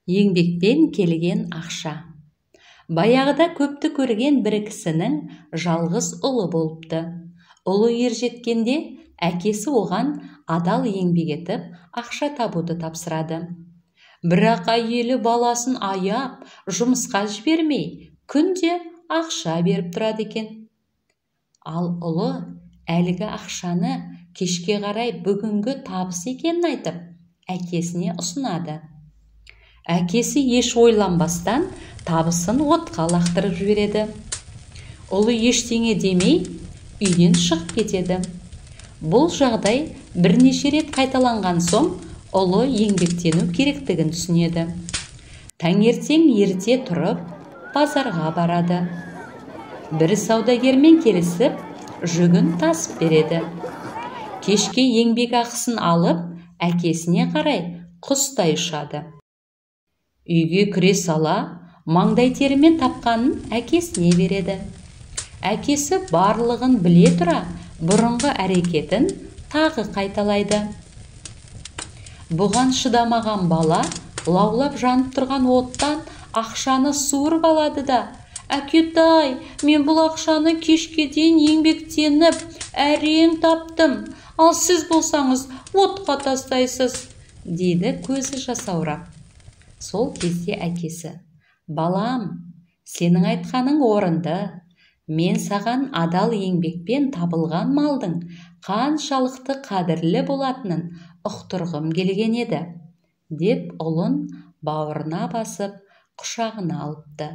Еңбекпен келген ақша. Баяғыда көпті көрген бір кісінің жалғыз ұлы болыпты. Ұлы ержеткенде әкесі оған адал еңбек етіп, ақша табуды тапсырады. Бірақ әйелі баласын аяп, жұмысқа жібермей, күнде ақша беріп тұрады екен. Ал ұлы әлгі ақшаны кешке қарай бүгінгі табыс екенін айтып, әкесіне ұсынады. Әкесі еш ойланбастан табысын отқа лақтырып жібереді. Ұлы ештеңе демей, үйден шығып кетеді. Бұл жағдай бірнеше рет қайталанған соң, ұлы еңбектену керектігін түсінеді. Таңертең ерте тұрып, базарға барады. Бір саудагермен келісіп, жүгін тасып береді. Кешке еңбек ақысын алып, әкесіне қарай құстай ұшады. Үйге кіре сала, маңдай терімен тапқанын әкесіне береді. Әкесі барлығын біле тұра, бұрынғы әрекетін тағы қайталайды. Бұған шыдамаған бала лаулап жанып тұрған оттан ақшаны суырып алады да, «Әкетай, мен бұл ақшаны кешке дейін еңбектеніп, әрең таптым, ал сіз болсаңыз отқа тастайсыз», дейді көзі жасаурап. Сол кезде әкесі, «Балам, сенің айтқаның орынды. Мен саған адал еңбекпен табылған малдың қаншалықты қадірлі болатынын ұқтырғым келген еді», деп ұлын бауырына басып, құшағына алыпты.